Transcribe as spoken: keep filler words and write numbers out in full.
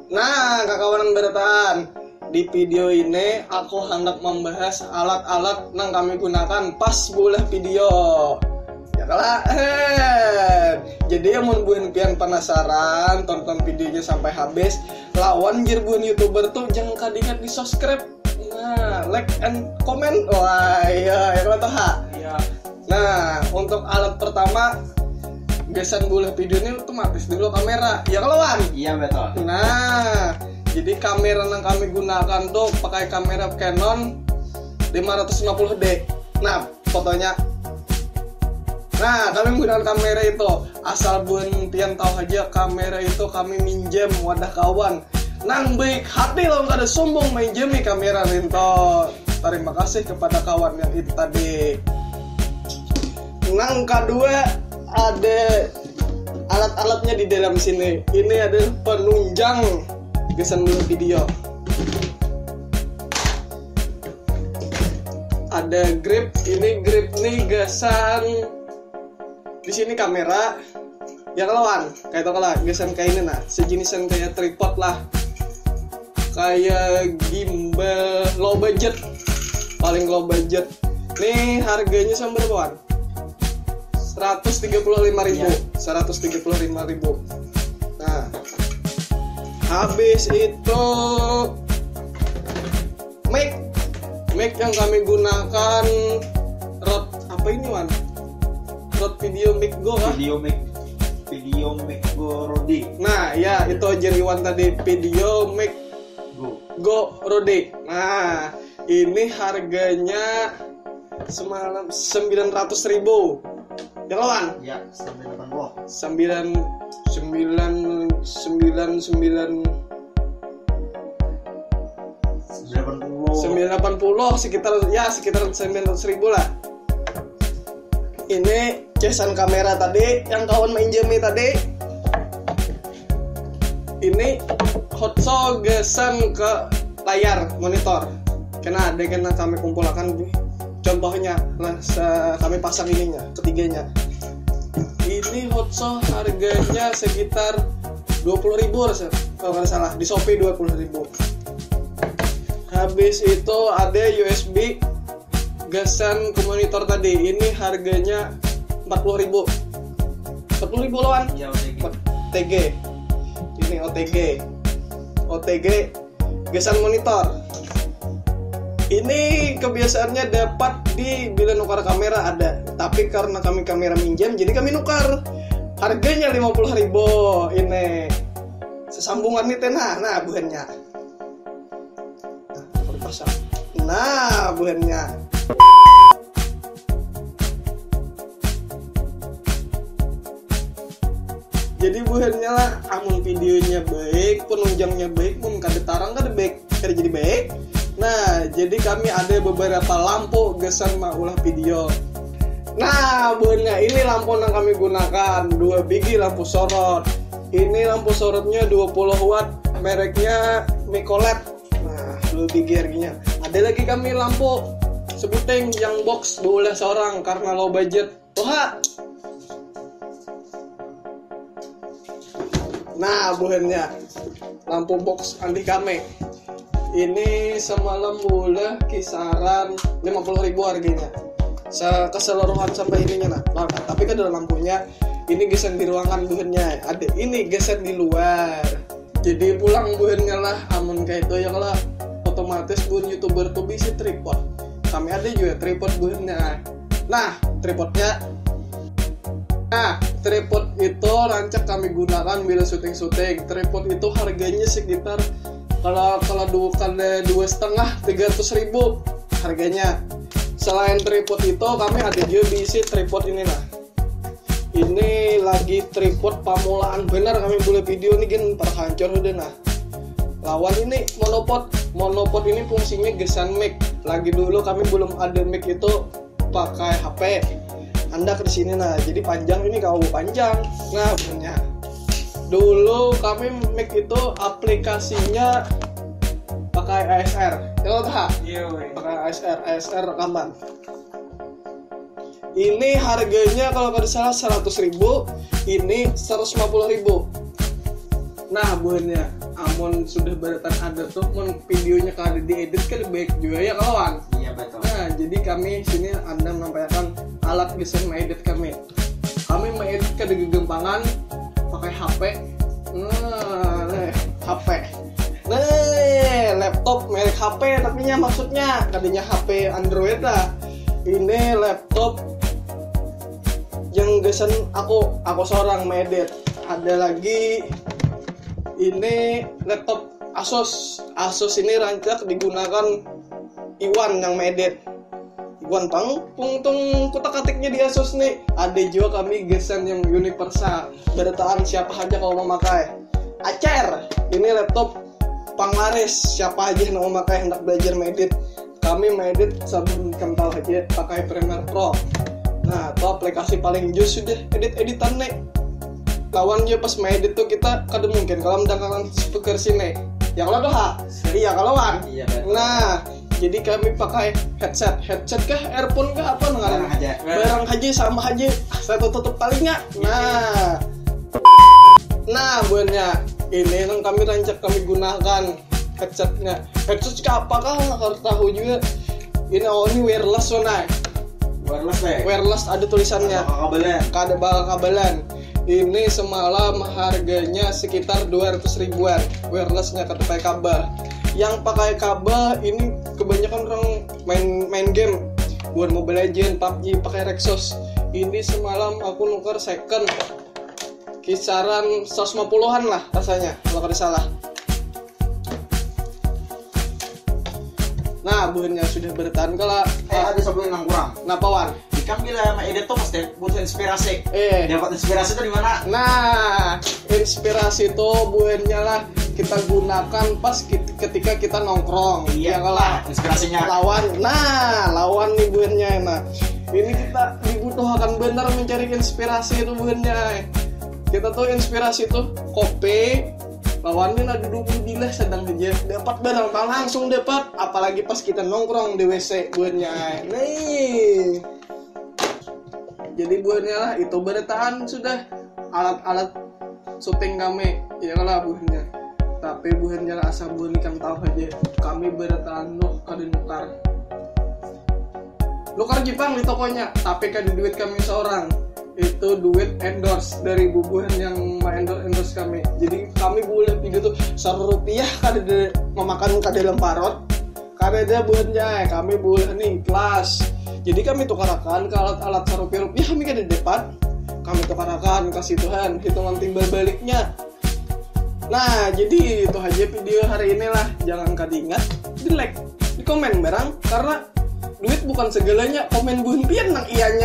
Nah, kakawanan barataan, di video ini aku hendak membahas alat-alat nang kami gunakan pas bulah video. Ya kala? Jadi ya, mun buhan pian penasaran, tonton videonya sampai habis. Lawan jir buhan YouTuber tuh jangan kadingat di subscribe. Nah, like and comment. Wah, iya, ya kala tuh ha. Iya. Nah, untuk alat pertama, gasan bulah video ini otomatis dulu kamera. Ya kala, Wan? Iya, betul. Nah, jadi kamera yang kami gunakan tuh pakai kamera Canon lima ratus lima puluh D. Nah, fotonya. Nah, kami menggunakan kamera itu. Asal buhan pian tahu aja, kamera itu kami minjam wadah kawan. Nang baik hati lawan kada sombong minjami kamera rinto. Terima kasih kepada kawan yang itu tadi. Nang kedua, ada alat-alatnya di dalam sini. Ini ada penunjang gasan bulah video. Ada grip, ini grip nih gasan di sini kamera. Ya kala, Wan, kayak itu kala, gasan kayak ini nah, sejenisan kayak tripod lah, kayak gimbal low budget, paling low budget. Nih harganya sama berapa, Wan? Seratus tiga puluh lima ribu. Iya. Seratus tiga puluh lima ribu. Nah, habis itu mic. Mic yang kami gunakan Rode apa ini, Wan? Rode Video Mic Go kah? Video Mic, Video Mic Go Rode. Nah, ya, itu aja Iwan tadi, Video Mic Go. Go Rode. Nah, ini harganya semalam sembilan ratus ribu. Ya, kawan? Ya, sembilan ratus delapan puluh. Sembilan, sembilan, sembilan, sembilan, sembilan ratus delapan puluh. Sembilan ratus delapan puluh, sekitar, ya, sekitar sembilan ratus ribu lah. Ini casan kamera tadi yang kawan minjami tadi. Ini hotso gasan ke layar monitor. Kena ada kena kami kumpulakan contohnya, nah, se- kami pasang ininya, ketiganya. Ini hotso harganya sekitar dua puluh ribu rasa, kalau nggak salah, di Shopee dua puluh ribu. Habis itu ada U S B gasan ke monitor tadi. Ini harganya empat puluh ribu. Empat puluh ribu lawan? Ya, O T G. T G. Ini O T G. O T G gasan monitor. Ini kebiasaannya dapat di bila nukar kamera ada, tapi karena kami kamera minjam, jadi kami nukar. Harganya lima puluh ribu. Ini sesambungan nih, tena, nah, buhannya. Nah, buhannya. Jadi buhannya lah, amun videonya baik, penunjangnya baik, mun kada tarang kada baik, kada jadi baik. Nah, jadi kami ada beberapa lampu gasan maulah video. Nah, buhannya ini lampu yang kami gunakan, dua biji lampu sorot. Ini lampu sorotnya dua puluh watt, mereknya Micolet. Nah, dua biji harganya. Ada lagi kami lampu sebuting yang box, baulah seorang karena low budget. Tuha. Nah, buhannya lampu box andih kami. Ini semalam bulah kisaran lima puluh ribu harganya. Se- keseluruhan sampai ininya nah. Nah, tapi kan ada lampunya. Ini gasan di ruangan buhannya. Ada ini gasan di luar. Jadi pulang buhannya lah, amun kayak itu ya kalau otomatis buhan YouTuber tuh bisi tripod. Kami ada juga tripod buhannya. Nah, tripodnya. Nah, tripod itu rancak kami gunakan bila syuting-syuting. Tripod itu harganya sekitar kalau kalau dua kali dua setengah, tiga ratus ribu harganya. Selain tripod itu, kami ada juga bisi tripod ini nah. Ini lagi tripod pamulaan benar kami bulah video nih, gin terhancur udah nah. Lawan ini monopod. Monopod ini fungsinya gasan mic. Lagi dulu kami belum ada mic itu pakai H P. Anda ke sini nah, jadi panjang ini kau panjang. Nah, punya. Dulu kami mic itu aplikasinya pakai A S R. Tahu tak? Iya, weh. Pakai A S R, A S R rekaman. Ini harganya kalau kada salah seratus ribu, ini seratus lima puluh ribu. Nah, buhannya, amun sudah barataan ada tuh, mun videonya kada diedit, kada baik juga ya, kawan. Iya, betul. Nah, jadi kami sini ada menampilkan alat gasan mengedit kami. Kami mengedit kada gegampangan, pakai H P. Nah, nih, H P. Nih, laptop merek H P, tapi nya maksudnya kadanya H P Android lah. Ini laptop yang gasan aku, aku seorang mengedit. Ada lagi ini laptop Asus. Asus ini rancak digunakan Iwan yang mengedit. Iwan pang pungtung kutak katiknya di Asus nih. Ada juga kami gasan yang universal. Barataan siapa aja kalau memakai. Acer, ini laptop panglaris, siapa aja yang memakai, hendak belajar mengedit. Kami mengedit sebelum kental aja pakai Premiere Pro. Nah, itu aplikasi paling jus sudah edit-editan nih. Lawan aja pas mengedit tuh kita kada mungkin kalau mendengarkan speaker sini. Ya kalau doha. Iya, kalau wan. Iya, betul. Nah, jadi kami pakai headset, headset kah, earphone kah, apa ngaran? Barang aja. Barang aja, sama aja. Satu tutup telinga. Nah, nah, buhannya ini yang kami rancak kami gunakan headsetnya. Headset ke apakah, nggak tahu juga. Ini, oh, ini wireless, Sonai. Wireless deh. Wireless, ada tulisannya. Kabelan. Kada bakal kabelan. Ini semalam harganya sekitar dua ratus ribuan. Wirelessnya kada pakai kabel. Yang pakai kabel ini kebanyakan orang main main game. Buat Mobile Legend, PUBG pakai Rexus. Ini semalam aku nuker second kisaran seratus lima puluhan lah rasanya, kalau kada salah. Nah, buhannya sudah bertahan kalau Eh, ada satu yang kurang. Kenapa, Wan? Ikam bila mengedit tuh pasti butuh inspirasi. Eh. Dapat inspirasi tuh di mana? Nah, inspirasi itu buhannya lah kita gunakan pas kit- ketika kita nongkrong. Iya, Ya kalau lah, inspirasinya. Lawan, nah, lawan nih buhannya. Nah, ini kita dibutuhkan benar mencari inspirasi itu buhannya. Kita tuh inspirasi tuh kopi, lawan ini ada dua puluh bilah sedang aja dapat barang, langsung dapat, apalagi pas kita nongkrong di W C buhannya. Nih. Jadi buhannya lah itu barataan sudah alat-alat syuting kami, ya lah buhannya. Tapi buhannya lah, asa buhan ikam tahu aja, kami barataan loh kada nukar. Nukar Jepang di tokonya, tapi kada duit kami seorang. Itu duit endorse dari bubuhan yang endorse endorse kami. Jadi kami boleh pindah tuh satu rupiah kada ada memakan kada dalam parut. Kada ada buhannya, kami boleh nih ikhlas. Jadi kami tukarakan ke alat-alat sarupiah-rupiah kami kada dapat. Kami tukarakan, kasih Tuhan hitungan timbal baliknya. Nah, jadi itu aja video hari ini lah. Jangan kada ingat di like, di komen barang, karena duit bukan segalanya. Komen buhan pian nang ianya.